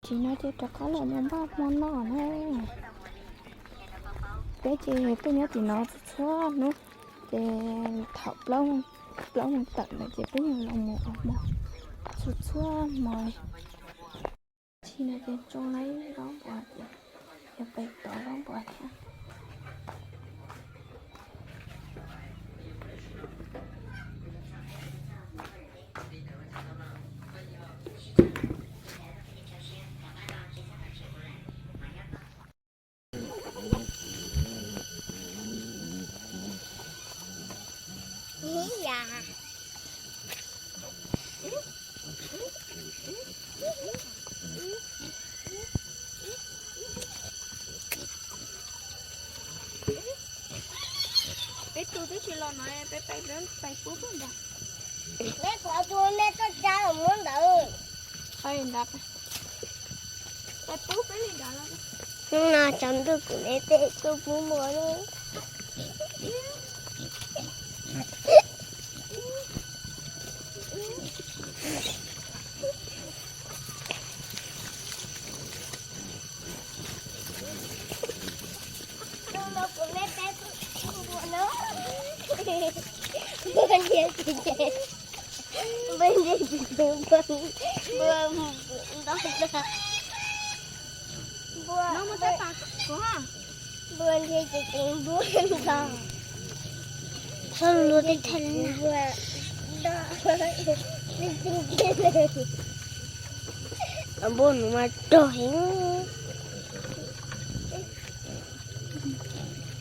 Tam sim no ces rov qab los mus npaj hmo noj na. Peb ces tuaj nyob tim no txhua txhua hnub, ces thaum plaub moos tawm lawm ces peb yeej los mus ua hmo txhua txhua hmo li. Tam sim no ces tsoo lawm zaub npua ces yuav pem tov zaub npua thiab. Peb tus twb tsis los no, peb pais peb pais pub pub ntawd. Peb qhov tus me toj tsa los muab ntawd. Ntawd, pais pub peb li ntawd. Hnub no cov ntuj kuv me peb tuaj pub npua na. Npua ntshe tsis ceev npua ntog. Txhob luag tej thaij li na. Npua nus mas rog heev.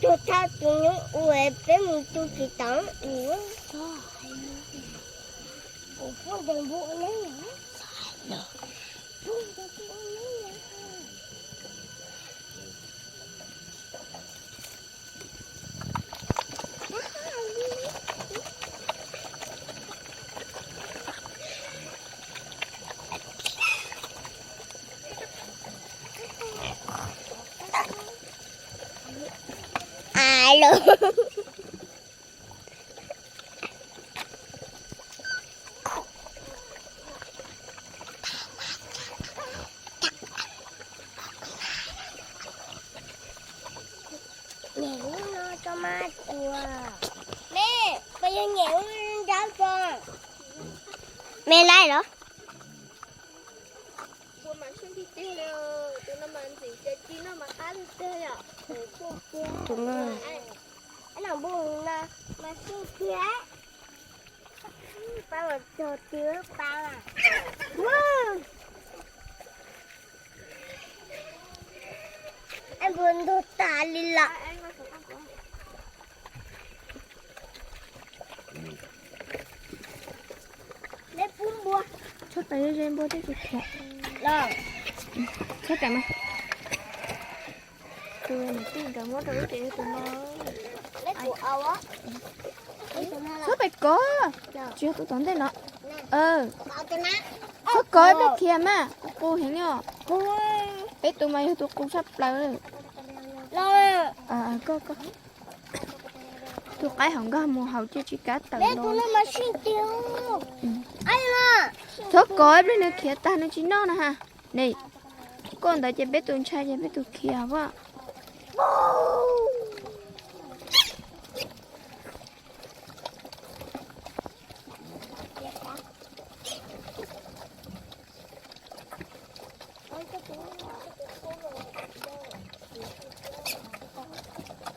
Tus thaj tus nyob ua peb mus tu tsis tau. Kuv pub ntawm npua ua neeb. Alo. Nyem lub no tso mas kuv. Me, puas yog nyem lub nrab tso? Me laij los? Tus no mas ntxim tiag, ci noj mas qab tiag tiag yom. Tus no mas sij tiag. Pab los cog ti pab. Npua ntug tas li lawm. Neb pub npua. Txhob pais ze npua thiab tsis khiav. Txhob pais mas. Tus niam tij nkawd muab rau wb ces yog tus no. Txhob pais kov, tsis yog tus tom ntej no. Txhob kov ib pliag khiav mas, qus qus heev li os. Peb tus mas yog tus qus tshaj plaws. Koj, koj. Tus qaib hauv nkag mus haus cia tsis kav tawm los. Txhob kov ib pliag nws khiav tag nws tsis noj na ha. Ne, koj ntawd ces peb tus ntshai ces peb tus khiav as.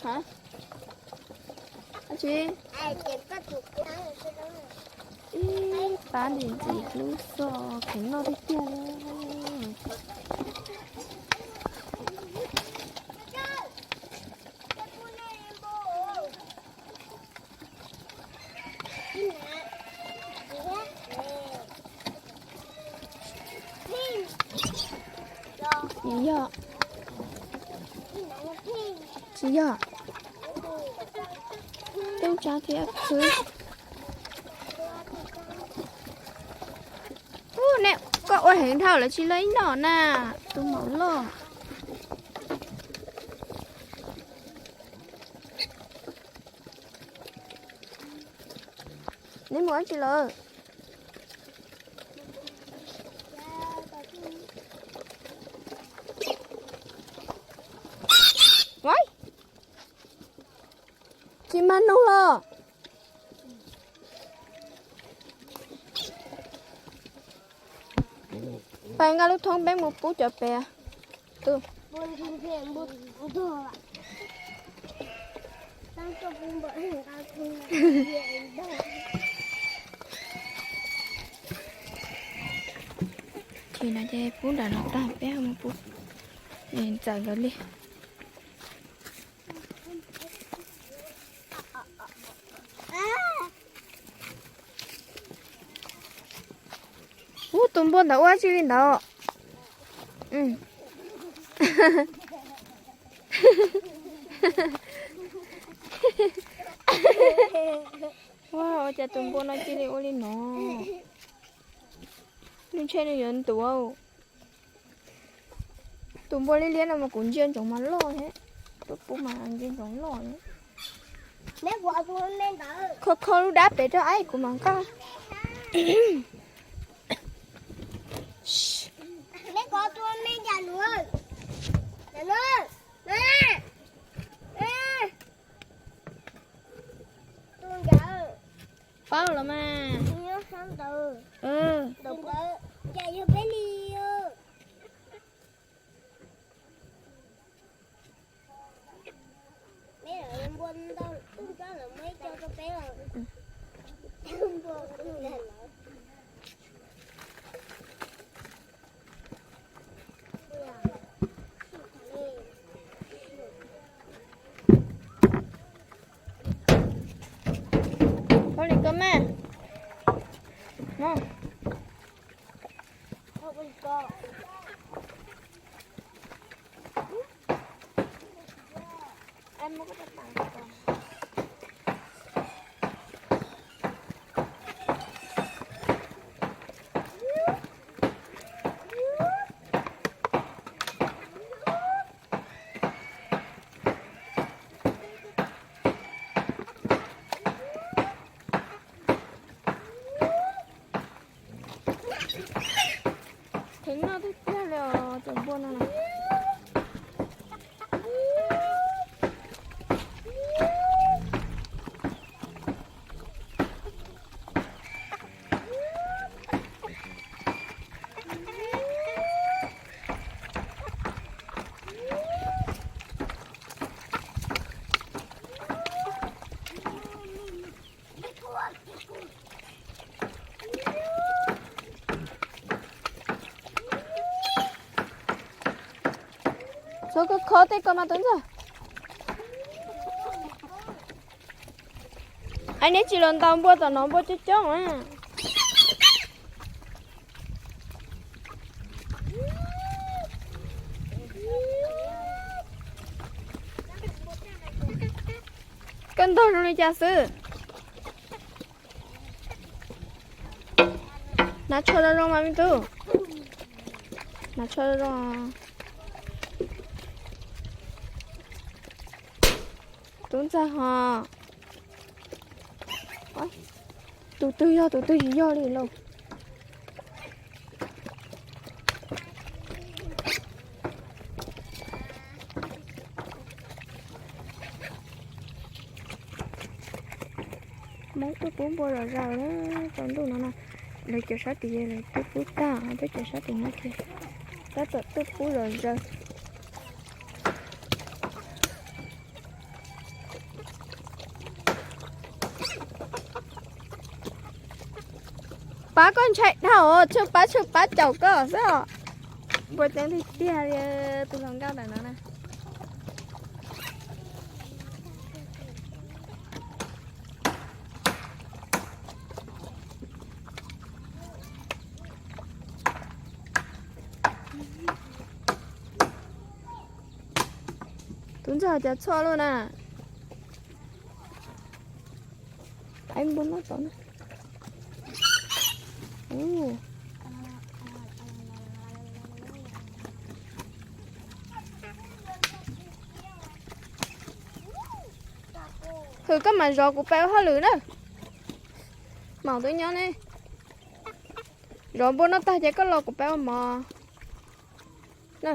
Hab, tsis, ib pab ntxim ntxim hlub xwb, kheev noj tiag tiag li. Tsis yog, tsis yog. Tub tsav thiab khwv. Ub, ne, koj ua heev dhau lawm tsis los ib noj na, tus maum loj. Neb mus dab tsi lawm? Tag nug los. Pais nqa lub thoob peb mus pub cov pem. Ces no ces pub nram no tag peb mus pub ntxawm lawv li. Ub, tus npua ntawd ua dab tsi li ntawd? Ua cas tus npua no cia li ua li no? Nws ntshe nws yuav ntuav. Tus npua liab liab no mas kuv ntsia ntsoov mas loj thiab. Tus pub mas ntsia ntsoov loj thiab. Kho kho lub dab pem rau aib kuv mam nqa. Paub los mas. Ua li ko mas. Heev no tiag tiag li os cov npua no na. Txhob kho kho tej ko mas Tub Ntxawg. Ai, neb tsis los ntaus npua tom no, npua coob coob na. Koj ntog zoo li cas xwb? Hnav tsho zoo zoo mas me tub. Hnav tsho zoo zoo. Tub Ntxawg ho. Tus twg yog tus twg tsis yog li lauj. Hmoob twb pub npua zom zaws na, tsaus ntuj no na. Lawv cov sab tid lawv twb pub tag, peb cov sab tim no ces tab tom twb pub zom zaws. Pab koj ntshai dhau, tshuav pab tshuav pab caum koj xwb os. Npua ceeb tiag tiag li tus hluas nkauj ntawm no na. Tub Ntxawg cov tshuaj loj na. Aib npua noj tod na. Hwm, koj mam zov kuv pais ua hauj lwm na. Maum twb nyob ne. Zov npua noj tag ces koj los kuv pais ua mov na.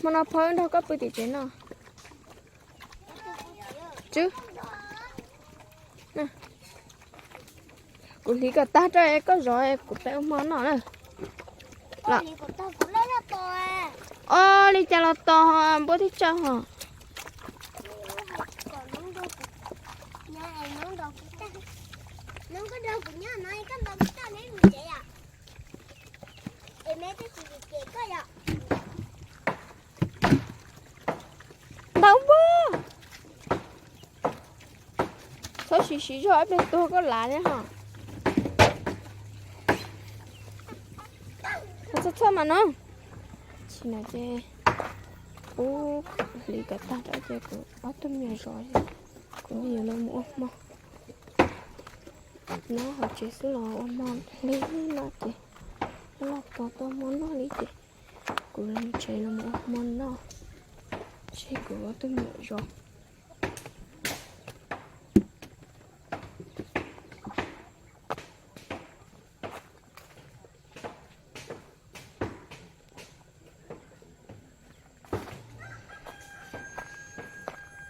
Hmo no phob wb nrog koj pw tim tsev no. Tswb, kuv hliv kom tag rau koj zov kuv peb ua hmo noj na. O, li cas los tos npua thiab tsaug hos. Ntau npua. Txhob siv siv zog ib pliag tuag koj lav thiab hos. Txhob txhob mas no. Tsis no ces kuv hliv kom tag rau ces kuv ob tug me nyuam zov, kuv yuav los mus ua hmo. Nyob hauv tsev xwb los ua hmo li no ces, los tos tau hmo noj li ces kuv los tsev los mus ua hmo noj, tseg kuv ob tug me nyuam zov.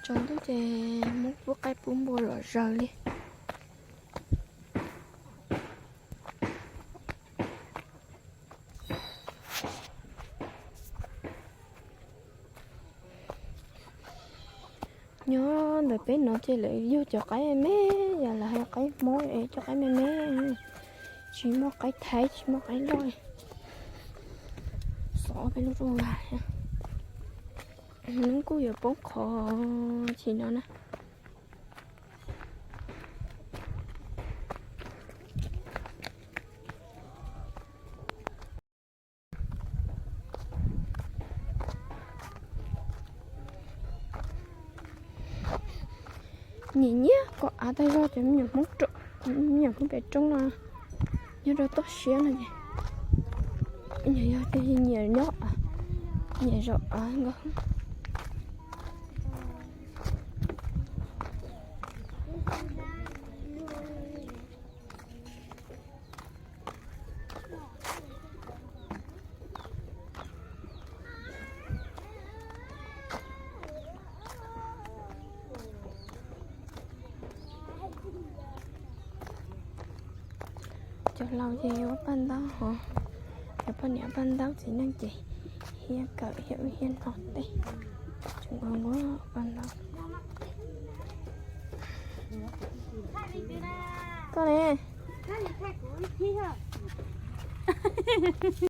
Tsaus ntuj ces Hmoob pub qaib pub npua los zaws li. Nyob ntawm peb no ces lawv yug cov qaib me me, yam lawv hais qaib Hmoob es cov qaib me me, tsis muaj qaib Thaib tsis muaj qaib loj. Xov peb lub rooj vag, hnub kuj yuav poob qho tsis no na. Nyiam nyiam kom av tag zog cov me nyuam Hmoob, me nyuam Hmoob pem roob no nyob rau toj siab no ces, nyiam yog tias nyiam nyob, nyiam zaum av nkaus. Cov laus ces ua paj ntaub hos, cov poj niam paj ntaub, txiv neej ces hiab kawm hiab ua hiab no tej, tseem nquag nquag paj ntaub. Koj ne?